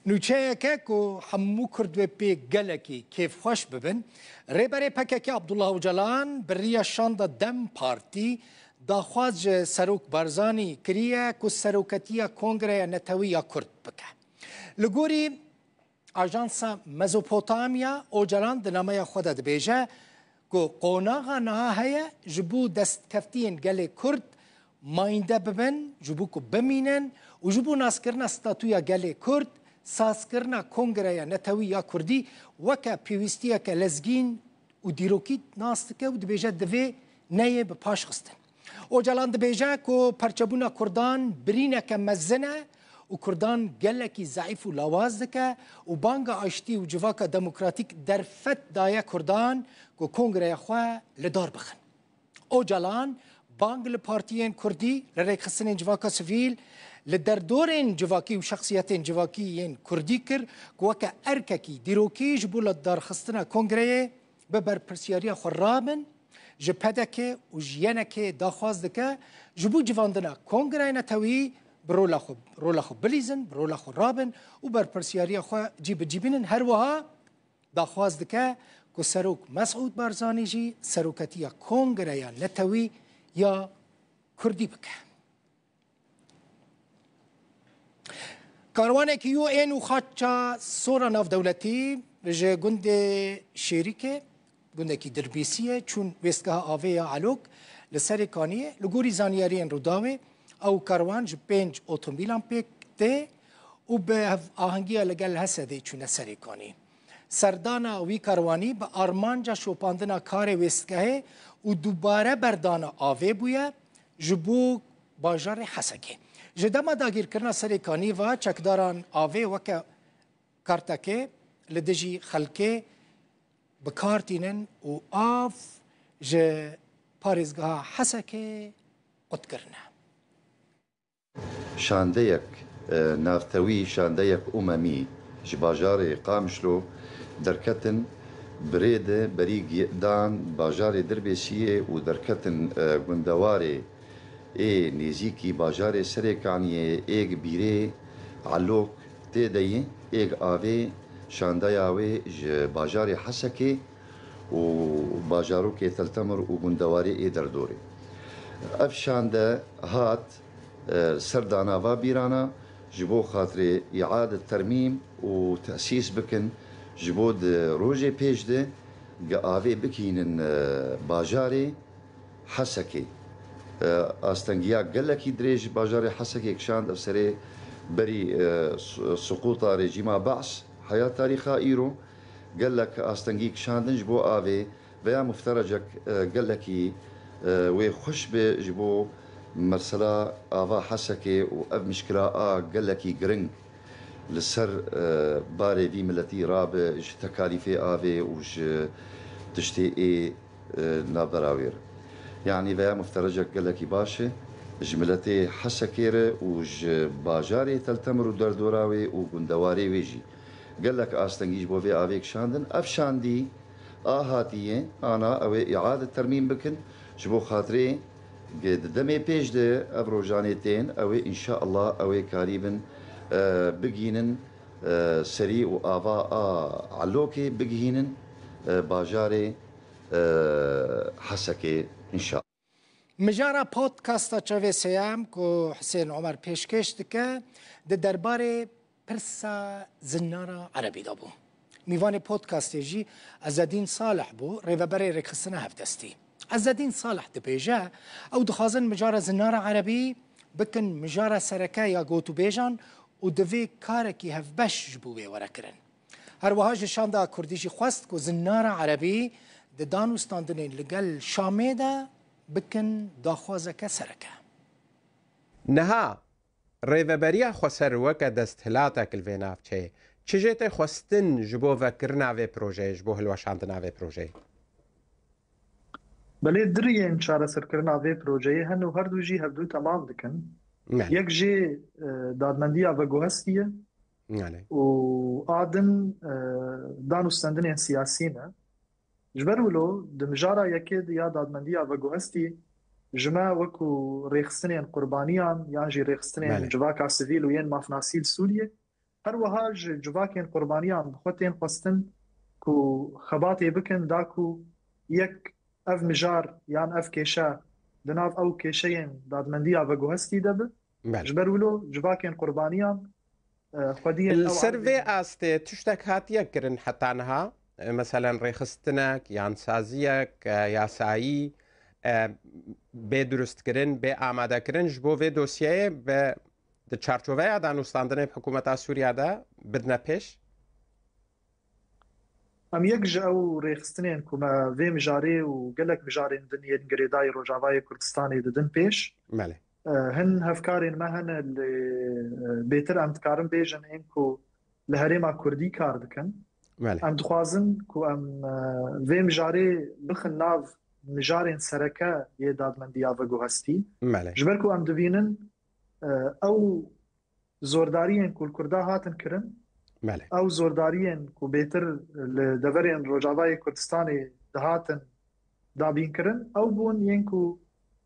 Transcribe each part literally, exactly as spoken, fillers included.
Nûçeyeke ku hemû Kurd wê pê gelekî kêfxweş bibin, Rêberê P K K Abdullah Ocalan bi riya şanda DEM Partî daxwaz ji Serok Barzanî kiriye ku seroketiya Kongreya Netewî ya Kurd bike. Li gorî Ajansa Mezopotamya, Ocalan di nameya xwe de dibêje ku qonaxa niha heye ji bo destkeftiyên gelê Kurd mayînde bibin, ji bo ku bimînin û ji bo naskirina statuya gelê Kurd, sazkirina Kongreya Netewî ya Kurdî weke pêwîstiyeke lezgîn û dîrokî nas dike û dibêje divê neyê bi paş xistin. Ocalan dibêje ku perçebûna Kurdan birîneke mezin e û Kurdan gelekî zeîf û lawaz dike û banga aştî û civaka demokratîk derfet daye Kurdan ku kongreya xwe li dar bixin. Ocalan bang li partiyên Kurdî, li rêkxistinên civaka sivîl, li derdorên civakî û şexsiyetên civakî yên Kurdî kir ku weke erkekî dîrokî ji bo li darxistina kongreyê bi berpirsiyariya xwe rabin, ji P D K û ji Y N K daxwaz dike ji bo civandina Kongreya Netewî bi rola xwe, rola xwe bilîzin, bi rola xwe rabin û berpirsiyariya xwe cî bi cî bînin. Her wiha daxwaz dike ku Serok Mesûd Barzanî jî seroketiya Kongreya Netewî ya Kurdî bike. Karwanekî U N û xaça sora navdewletî ji gundê Şêrîkê, gundekî Dirbêsiyê, çûn wêstgeha avê ya Elok li Serêkaniyê. Li gorî zanyariyên Rûdawê, ew karwan ji pênc otomobîlan pêk tê û bi hevahengiya li gel Hesedê çûne Serêkanî. Serdana wî karwanî bi armanca şopandina karê wêstgehê û dubare berdana avê bûye ji bo bajarê Hesekê. Ji dema dagîrkirina Serêkanî ve çekdaran avê weke kartekê li dijî xelkê bi kar tînin û av ji parêzgeha Hesekê qut kirine. Şandeyek, e, navtewî, şandeyek umemî ji bajarê Qamişlo derketin, bi rê de berî gi-, dan bajarê Dirbêsiyê û derketin, e, gundewarê ê nêzîkî bajarê Serêkaniyê ê gi bîrê Elok tê de yî, ê gi avê şandeya wê ji bajarê Hesekê û bajarokê Teltemir û gundewarê ê derdorê. Ev şande hat, e, serdana va bîrana ji bo xatirê îade termîm û tesîs bikin, ji bo di rojê pêş de gi avê bigihînin, e, bajarê Hesekê. E, astengiya gelekî dirêj bajarê Hesekê kişand, ev serê berî, e, su-, suqûta rejîma Be's heya tarîxa îro. Gelek astengî kişandin ji bo avê. Veya mufterecek, e, gelekî, e, wê xweş be ji bo mesela ava Hesekê û ev mişkila a gelekî giring li ser, e, barê vî miletî rabe ji tekalîfê avê û ji tiştê ê, e, navbera wê re. Yanî veya mufterecek gelekî baş e ji miletê Hesekê re û ji bajarê Teltemir û derdora wê û gundewarê wê jî. Gelek astengî ji bo vê avê kişandin. Ev şandî a hatiyê, ana ew ê îade termîm bikin. Ji bo xatirê di demê pêş de ev rojanê tên, ew ê înşeallah ew ê karîbin, e, bigihînin, e, serî û ava a Elokê bigihînin, e, bajarê, e, Hesekê înşeallah. Mijara podcasta Çavê Sêyem ku Hisên Omer pêşkêş dike, di derbarê pirsa zinara erebî de bû. Mîvanê podcastê jî Ezedîn Salih bû, rêveberê rêkxistina hevdestî. Ezedîn Salih dibêje, ew dixwazin mijara zinara erebî bikin mijara sereke ya gotûbêjan û divê karekî hevbeş ji bo wê were kirin. Her wiha ji şanda kurdî jî xwest ku zinara erebî di dan û standinên li gel Şamê de bikin daxwazeke sereke. Niha Rêveberiya Xweser weke desthilatek li vê navçeyê çi jê tê xwestin ji bo vekirina vê projeyê, ji bo hilweşandina vê projeyê? Belê, di riyên çareserkirina vê projeyê hin û her du jî hevdu temam dikin. Belê. Yek jê, e, dadmendiya veguhestî ye Belê. û a din, e, dan û stendinên siyasî ne. Ji ber wilo di mijara yekê de ya dadmendiya veguhestî ji me wekû rêxistinên qurbaniyan yan jî rêxistinên Belê. civaka sivîl û yên mafnasî li Sûriyê Her wiha ji civakên qurbaniyan bi xwe tên xwestin ku xebatê bikin da ku yek ev mijar yan ev kêşe di nav ew kêşeyên dadmendiya veguhestî de be. Belê. Ji ber wilo civakên qurbaniyan, e, xwediyên Li ew ser vê erdê astê tiştek hatiye kirin heta niha? E, meselen rêxistinek yan saziyek, e, yasayî, e, bê durustkirin, bê amadekirin ji bo vê dosyeyê bi, di çarçoveya danûstandinê bi hikûmeta Sûriya de bidine pêş? Em yek ji ew rêxistinên ku me vê mijarê û gelek mijarên din yên girêdayî Rojavayê Kurdistanê didin pêş. Belê. E, hin hevkarên me hene lê, e, bêtir em dikarin bêjin ên ku li herêma Kurdî kar dikin. Belê. Em dixwazin ku em, e, vê mijarê bixin nav mijarên sereke yê dadmendiya veguhestî. Belê. Ji ber ku em dibînin, e, ew zordariyên ku li Kurda hatin kirin, Belê. ew zordariyên ku bêtir li deverên Rojavayê Kurdistanê dihatin dabînkirin, ew bûn yên ku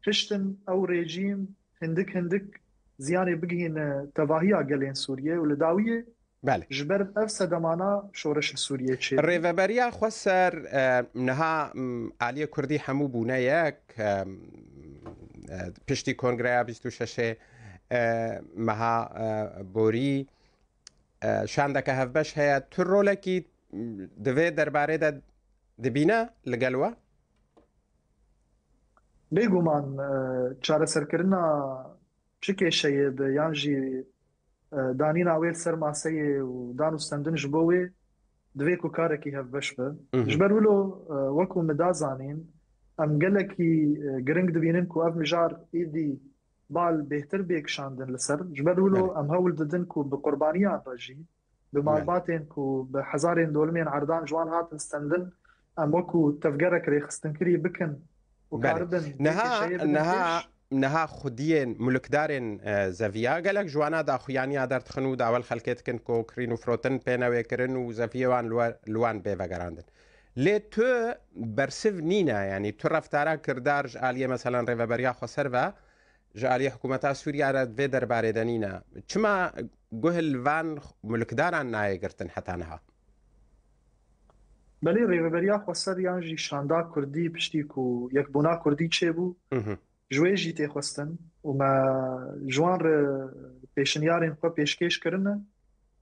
hiştin ew rejîm hindik hindik ziyanê bigihîne tevahiya gelên Sûriyê û li dawiyê Belê. ji ber ev sedemana şoreş li Sûriyê çêbû. Rêveberiya Xweser, e, niha, m, aliyê Kurdî hemû bûne yek, e, m, e, piştî Kongreya bîst û şeş ê, e, meha, e, borî, e, şandeke hevbeş heye. Tu rolekî, m, di vê derbarê de dibîne li gel we? Bêguman, e, çareserkirina çi kêşeyê be yan jî, e, danîna wê li ser maseyê û dan û stendin ji bo wê divê ku karekî hevbeş be. Mhm. Ji ber wilo, e, wekû min da zanîn, em gelekî, e, giring dibînin ku ev mijar êdî bal bêhtir bê kişandin li ser. Ji ber wilo Belê. em hewl didin ku bi qurbaniyan re jî, bi Belê. malbatên ku bi hezarên dolimên erdan ji wan hatin stendin, em wekû tevgerek rêxistinkirî bikin û Belê. karibin vê Niha, kêşeyê bidin niha, pêş. niha xwediyên mulkdarên, e, zeviya gelek ji wana daxuyaniya derdixin û dawel xelkê dikin ku kirîn û firotin pê newê kirin û zeviyê wan li we-, li wan bê vegerandin. Lê tu bersiv nîne, yanî tu reftara kirdar ji aliyê, meselen, Rêveberiya Xweser ve, ji aliyê hikûmeta Sûriye re vê derbarê de nîne. Çima guh li van mulkdaran nayê girtin heta niha? Belê, Rêveberiya Xweser yan jî Şanda Kurdî piştî ku Yekbûna Kurdî çêbû, Mhm. ji wê jî tê xwestin û me ji wan re pêşinyarên xwe pêşkêş kirine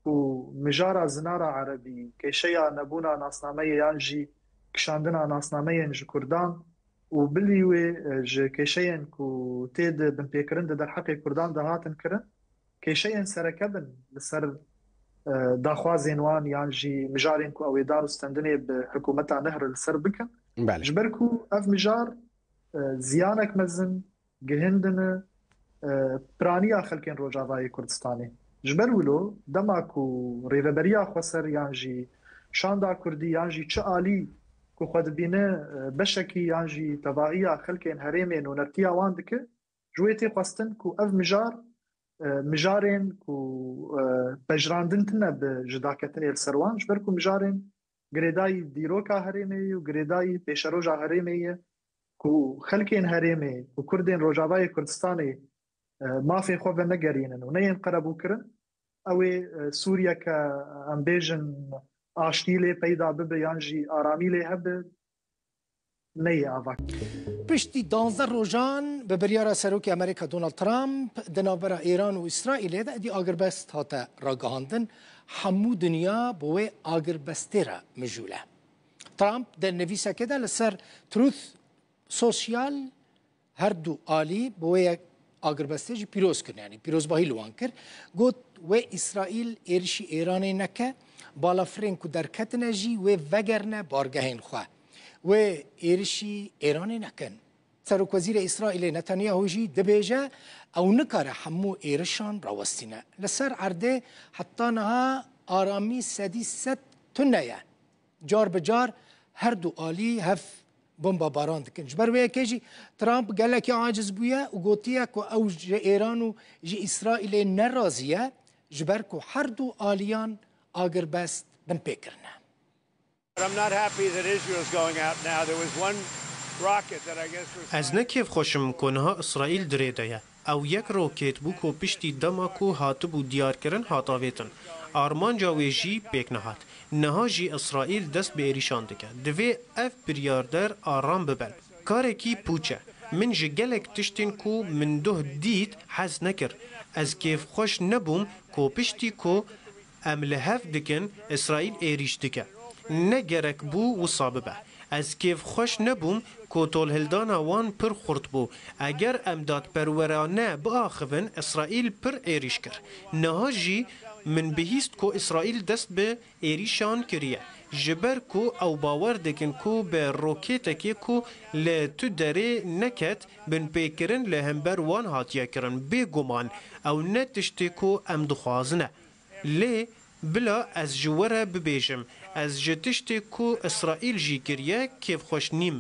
ku mijara zinara erebî, kêşeya nebûna nasnameyê yan jî kişandina nasnameyên ji Kurdan û bilî wê, e, ji kêşeyên ku tê di binpêkirin di derheqê Kurdan de hatin kirin, kêşeyên sereke bin li ser, e, daxwazên wan yan jî mijarên ku ew ê dar û stendinê bi hikûmeta Nihr li ser bikin. Belê. Ji ber ku ev mijar, e, ziyanek mezin gihîndine, e, piraniya xelkên Rojavayê Kurdistanê. Ji ber wilo dema ku Rêveberiya Xweser yan jî Şanda Kurdî yan jî çi alî ku xwe dibîne, e, beşekî yan jî tevahiya xelkên herêmê nûnertiya wan dike, ji wê tê xwestin ku ev mijar, e, mijarên ku, e, pejirandin tine bi jidaketinê li ser wan, ji ber ku mijarên girêdayî dîroka herêmê ye û girêdayî pêşeroja herêmê ye ku xelkên herêmê û Kurdên Rojavayê Kurdistanê, e, mafê xwe venegerînin û neyên qerebûkirin, ew ê, e, Sûriyeke, em bêjin, aştî lê peyda bibe yan jî aramî lê hebe, neyê ava. Piştî danzdeh rojan bi biryara Serokê Amerîka Donald Trump di navbera Îran û Îsraîlê de êdî agirbest hate ragihandin, hemû dinya bi wê agirbestê re mijûl e. Trump di nivîsekê de li ser Truth Social her du alî bi wê yek agirbestê jî pîroz kirin, yanî pîrozbahî li wan kir. Got, wê Îsraîl êrişî Êranê neke, balafirên ku derketine jî wê vegerine bargehên xwe. Wê êrişî Êranê nekin. Serokwezîrê Îsraîlê Netanyahu jî dibêje, ew nikare hemû êrişan rawestîne. Li ser erdê heta niha aramî sedî sed tune ye. Car bi car her du alî hev bombabaran dikin. Ji ber wê yekê jî Trump gelekî aciz bûye û gotiye ku ew ji Êran û ji Îsraîlê nerazî ye, ji ber ku her du aliyan agirbest binpê kirine. I'm not happy that Israel's going out now. There was one rocket that I guess was Ez ne kêfxweş im ku niha Îsraîl dirê de ye. Ew yek roket bû ku piştî dema ku hatibû diyarkirin hat avêtin. Armanca wê jî pêk nehat. Niha jî Îsraîl dest bi êrîşan dike. Divê ev biryarder aram bibe. Karekî pûç e. Min ji gelek tiştên ku min doh dît hez nekir. Ez kêfxweş nebûm ku piştî ku em li hev dikin, Îsraîl êrîş dike. Ne gerek bû wisa bibe. Ez kêfxweş nebûm ku tolhildana wan pir xurt bû. Eger em dadperwerane biaxivin, Îsraîl pir êrîş kir. Niha jî min bihîst ku Îsraîl dest bi êrîşan kiriye. Ji ber ku ew bawer dikin ku bi rokêtekê ku li tu derê neket, binpêkirin li hember wan hatiye kirin. Bêguman ew ne tiştê ku em dixwazin e. Lê bila ez ji we re bibêjim, ez ji tiştê ku Îsraîl jî kiriye kêfxweş nîm.